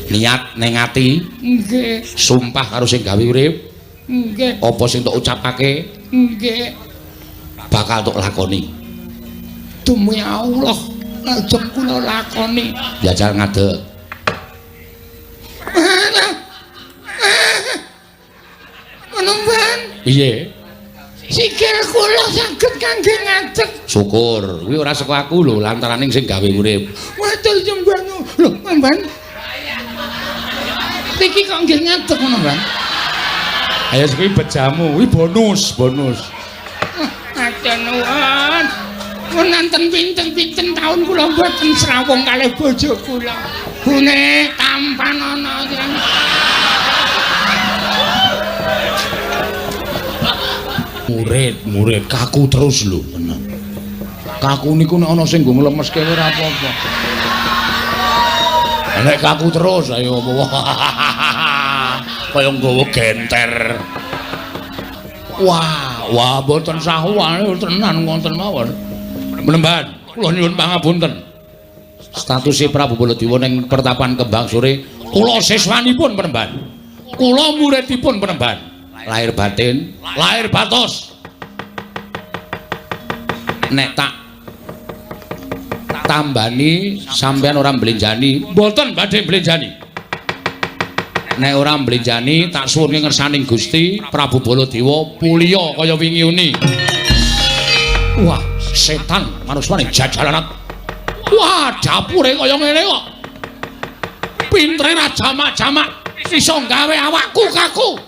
Niat ning ati, Nggih. Sumpah karo sing gawe urip, Nggih. Apa sing tok ucapake Nggih. Bakal tok lakoni. Demi Allah, lajeng kula lakoni. Jajal ngadeg. Menemban. Piye? Sikil kula saged kangge ngadeg. Syukur, kuwi ora saka aku lho, lantaraning sing gawe urip. Matur sembah nuwun. Lho, Mban. Niki kok nggih ngadeg ngono, Mbah? Ayo kuwi bejamu, kuwi bonus, bonus. Matur nuwun. Wonten pinten-pinten taun kula mboten srawung kalih bojo kula. Bune tampan ana. Murid, murid kaku terus lho, tenan. Kaku niku nek ana sing nggo nglemeske ora apa-apa. Nek kaku terus ayo apa. Kaya nggawa genter. Wah, wah mboten sahuwane tenan wonten mawon. Menemban, kula nyuwun pangapunten. Statuse Prabu Baladewa ning pertapan Kembang Sore, kula siswanipun Penemban. Kula muridipun Penemban. Lahir batin, lahir batos. Nek tak tambani sampean ora mblenjani, mboten badhe mblenjani. Nek ora mblenjani tak suwunke ngersaning Gusti Prabu Baladewa puliya kaya wingi uni. Wah, setan manusane jajalanat. Wah, dapure kaya ngene kok. Pintere ra jamak-jamak iso gawe awakku kaku.